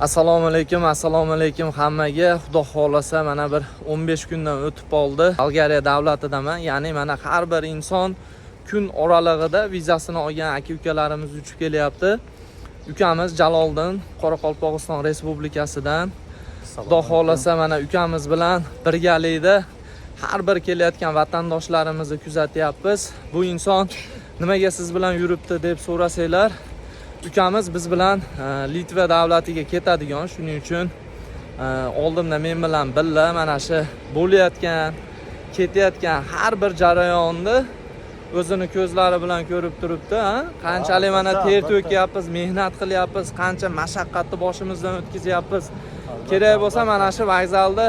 Assalomu alaykum, assalomu alaykum hammaga. Xudo xohlasa, mana bir 15 kundan o'tib qoldi. Bolgariya davlatidaman. Ya'ni mana har bir inson kun oralig'ida vizasini olgan aka ukalarimiz uchib kelyapti. Ukamiz Jaloliddin Qoraqalpog'iston Respublikasidan. Xudo xohlasa, mana ukamiz bilan birgalikda har bir kelayotgan vatandoshlarimizni kuzatyapmiz. Bu inson nimaga siz bilan yuribdi deb so'rasanglar, ukamiz biz bilan Litva davlatiga ketadigan, shuning uchun oldimda men bilan birga mana shu bo'layotgan, ketayotgan har bir jarayonni o'zini ko'zlari bilan ko'rib turibdi, ha? Qanchalik mana ter to'kyapmiz, mehnat qilyapmiz, qancha mashaqqatni boshimizdan o'tkazyapmiz. Kerak bo'lsa, mana shu vokzalda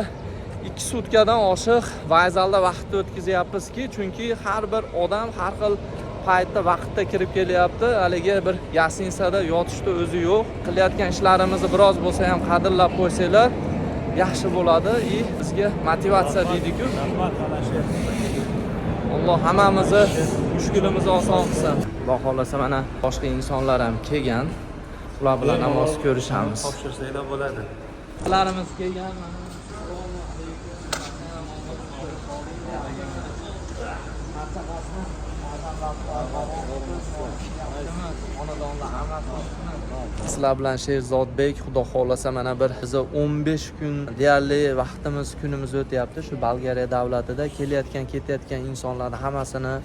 2 sutkadan oshiq vokzalda vaqt o'tkazyapmizki, chunki har bir odam har xil paytda, vaqtda kirib kelyapti. Haligi bir гостиница da yotishni o'zi yo'q. Qilayotgan ishlarimizni biroz bo'lsa ham qadrlab qo'ysanglar, yaxshi bo'ladi и bizga motivatsiya deydiku. Rahmat, ana shu. Alloh hammamizni mushkulimizni oson qilsin. Xudo xohlasa, mana boshqa insonlar ham kelgan, ular bilan ham hozir ko'rishamiz. Topshirsanglar bo'ladi. Ularimiz kelgan mana. Assalomu alaykum. Xonadonlar hammasi. Sizlar bilan Sherzodbek. Xudo xohlasa, mana bir biza 15 kun deyarli vaqtimiz, kunimiz o'tyapti shu Bolgariya davlatida. Kelayotgan, ketayotgan insonlarni hammasini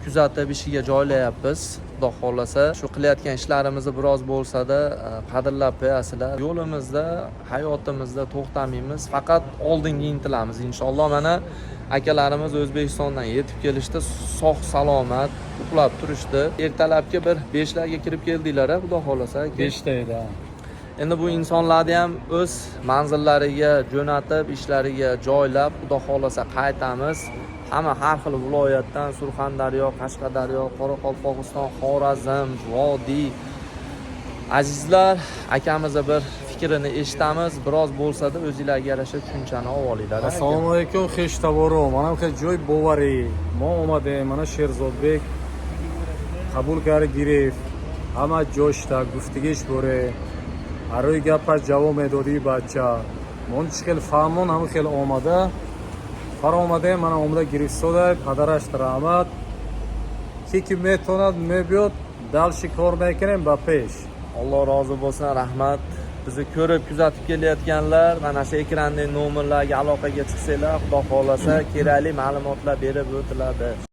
kuzatib, ishiga joylayapmiz. Xudo xohlasa, shu qilayotgan ishlarimizni biroz bo'lsada qadrlab qo'yasizlar. Yo'limizda, hayotimizda to'xtamaymiz, faqat oldinga intilamiz, inshaalloh. Mana akalarimiz O'zbekistondan yetib kelishdi, sog' salomat uxlab turishdi. Ertalabki bir 5larga kirib keldinglar, a, xudo xohlasa, aka? 5ta edi, ha. Endi bu insonlarni ham o'z manzillariga jo'natib, ishlariga joylab, xudo xohlasa, qaytamiz. Hamma har xil viloyatdan: Surxondaryo, Qashqadaryo, Qoraqalpog'iston, Xorazm, vodiy. Azizlar, akamizni bir fikrini eshitamiz. Biroz bo'lsada o'zinglarga yarasha tushunchani olib olinglar, aka. Assalomu alaykum, хешу таборо. Манам хел ҷои боварӣ. Мо омадем, мана Шерзодбек қабул кард, гирифт. Ҳама ҷошта гуфтигиш боре. Ҳаррӯи гапаш ҷавоб медодӣ бача. Мо чӣ хел фаҳмон, ҳама хел омада. Фаромадем, мана омада гирифтода, падараш раҳмат. Ки ки метавонад мебиёд, дальше кор мекунем ба пеш. Alloh rozi bo'lsin, rahmat. Bizni ko'rib, kuzatib kelayotganlar mana shu ekrandagi nomerlarga aloqaga chiqsanglar, xudo xohlasa, kerakli ma'lumotlar berib o'tiladi.